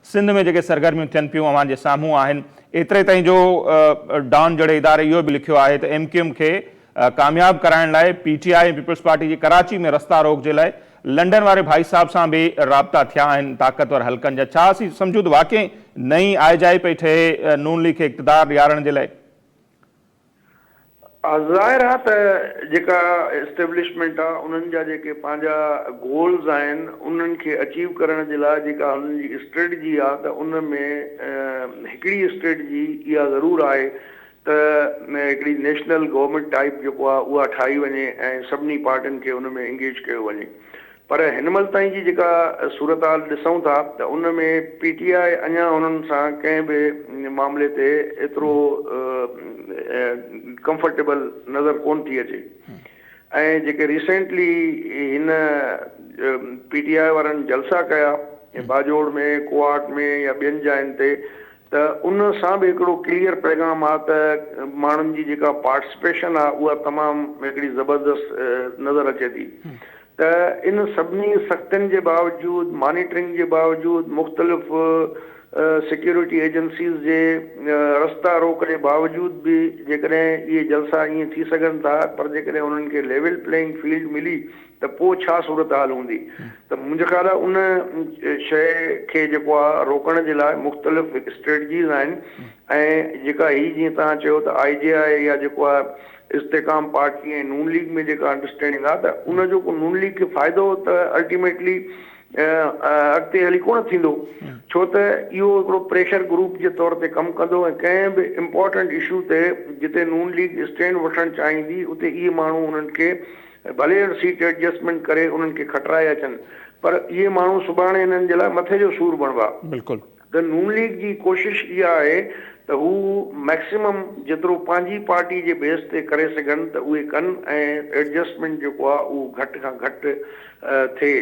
سنڌ ۾ جيڪي سرگرميون ٿين پيون اوهان جي سامهون آهن. ايتري تائين جو ڊان جهڙي اداري اهو به لکيو آهي ته ايم ڪيو ايم کي ڪامياب ڪرائڻ لاء P T I ۽ Peoples Party جي ڪراچي ۾ رستا روڪ جي لاء لنڊن واري ڀائي صاحب سان به رابطا ٿيا آهن طاقتور حلقن جا. ڇا اسين سمجهون ته واقعي نئين آء جاء پئي ٺهي نون ليگ کي اقتدار ڏيارڻ جي لاء؟ ظاهر آ ته جيڪا اسٽيبلشمينٽ آ انهن جا جيڪي پنهنجا گولز آهن انهن کي اچيو ڪرڻ جي لاء جيڪا انهن جي اسٽريٽجي آ ته ان ۾ هڪڙي اسٽريٽجي اها ضرور آهي ته هڪڙي نيشنل گورنمينٽ ٽائيپ جيڪو آ اها ٺاهي وڃي ۽ سڀني پارٽين کي ان ۾ انگيج ڪيو وڃي. پر هن مهل تائين جي جيڪا صورتحال ڏسون ٿا ته ان ۾ پي ٽي آء اڃا انهن سان ڪنهن به معاملي تي ايترو ڪمفرٽيبل نظر ڪونه ٿي اچي ۽ جيڪي ريسينٽلي هن پي ٽي آء وارن جلسا ڪيا باجوڙ ۾ ڪوهاٽ ۾ يا ٻين جاين تي ته ان سان به هڪڙو ڪليئر پيغام آ ته ماڻهن جي جيڪا پارٽسپيشن آ اها تمام هڪڙي زبردست نظر اچي ٿي ته ان سڀني سختين جي باوجود مانيٽرنگ جي باوجود مختلف سيڪيورٽي ايجنسيز جي رستا روڪ جي باوجود به جيڪڏهن اهي جلسا ائين ٿي سگهن ٿا پر جيڪڏهن انهن کي ليول پليئنگ فيلڊ ملي ته پوء ڇا صورتحال هوندي ته منهنجي خيال آهي ان شيء کي جيڪو آهي روڪڻ جي لاء مختلف اسٽريٽجيز آهن ۽ جيڪا هي جيئن توهان چيو ته آء جي آء يا جيڪو آهي استحڪام پارٽي ۽ نون ليگ ۾ جيڪا انڊرسٽينڊنگ آهي ته ان جو ڪو نون ليگ کي فائدو ته الٽيميٽلي اڳتي هلي ڪونه ٿيندو ڇو ته اهو هڪڙو پريشر گروپ جي طور تي ڪم ڪندو ۽ ڪنهن به امپورٽنٽ اشو تي جتي نون ليگ اسٽينڊ وٺڻ چاهيندي اتي اهي ماڻهو انهن کي ڀلي سيٽ ايڊجسٽمينٽ ڪري انهن کي کٽرائي اچن پر اهي ماڻهو سڀاڻي انهن جي لاء مٿي جو سور بڻبا. بلڪل. ته نون ليگ جي ڪوشش اها آهي ته هو مئڪسيمم جيترو پنهنجي پارٽي جي بيس تي ڪري سگهن ته اهي ڪن ۽ ايڊجسٽمينٽ جيڪو آهي اهو گهٽ کان گهٽ ٿئي.